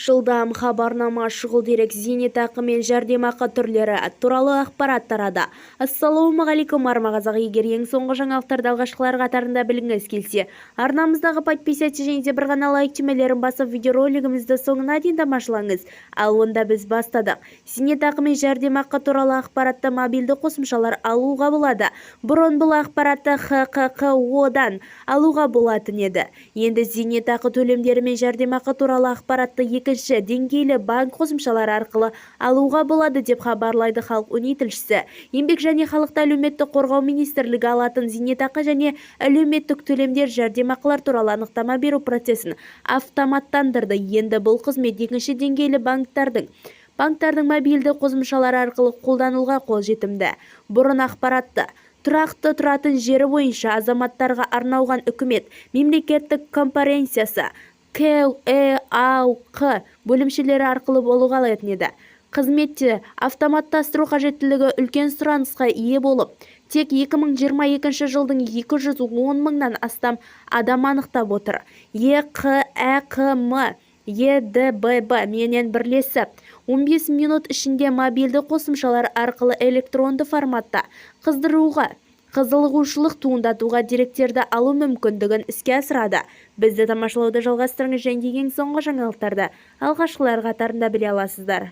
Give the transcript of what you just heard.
Жылдам хабарнама, шұғыл дерек, зейнетақы мен жәрдемақы түрлері туралы ақпарат тарады. Ассалаумағалейкум, арма қазақ! Егер ең соңғы жаңалықтарды алғашқылар қатарында білгіңіз келсе, арнамыздағы «Подписаться» және де бір ғана «Лайк» түймелерін басып, видеоролигімізді соңына дейін тамашалаңыз. Ал онда біз бастадық. Зейнетақы мен жәрдемақы туралы ақпаратты мобильді қосымшалар алуға болады. Бұрын бұл ақпаратты ХҚҚО-дан алуға болатын еді. Енді зейнетақы төлемдері мен жәрдемақы туралы ақпаратты екінші деңгейлі банк қосымшалары арқылы алуға болады, деп хабарлайды Халық Уни тілшісі. Еңбек және халықты әлеуметтік қорғау министрлігі алатын зейнетақы және әлеуметтік төлемдер, жәрдемақылар туралы анықтама беру процесін автоматтандырды. Енді бұл қызмет екінші деңгейлі банктардың мобильді қосымшалары арқылы қолданушыға қолжетімді. Бұрын ақпаратты тұрақты тұратын жері бойынша азаматтарға арналған Үкімет мемлекеттік корпорациясы ҚЭАҚ бөлімшелері арқылы алуға болатын еді. Қызметті автоматтастыру қажеттілігі үлкен сұранысқа ие болып, тек 2022 жылдың 210 мыңнан астам адам анықтап отыр. ЕҚӘҚМ ЕДББ менен бірлесіп, 15 минут ішінде мобильді қосымшалар арқылы электронды форматта қыздыруға қызығушылық туындатуға деректерді алу мүмкіндігін іске асырады. Бізді тамашалауды жалғастырыңыз және ең соңғы жаңалықтарды алғашқылар қатарында біле аласыздар.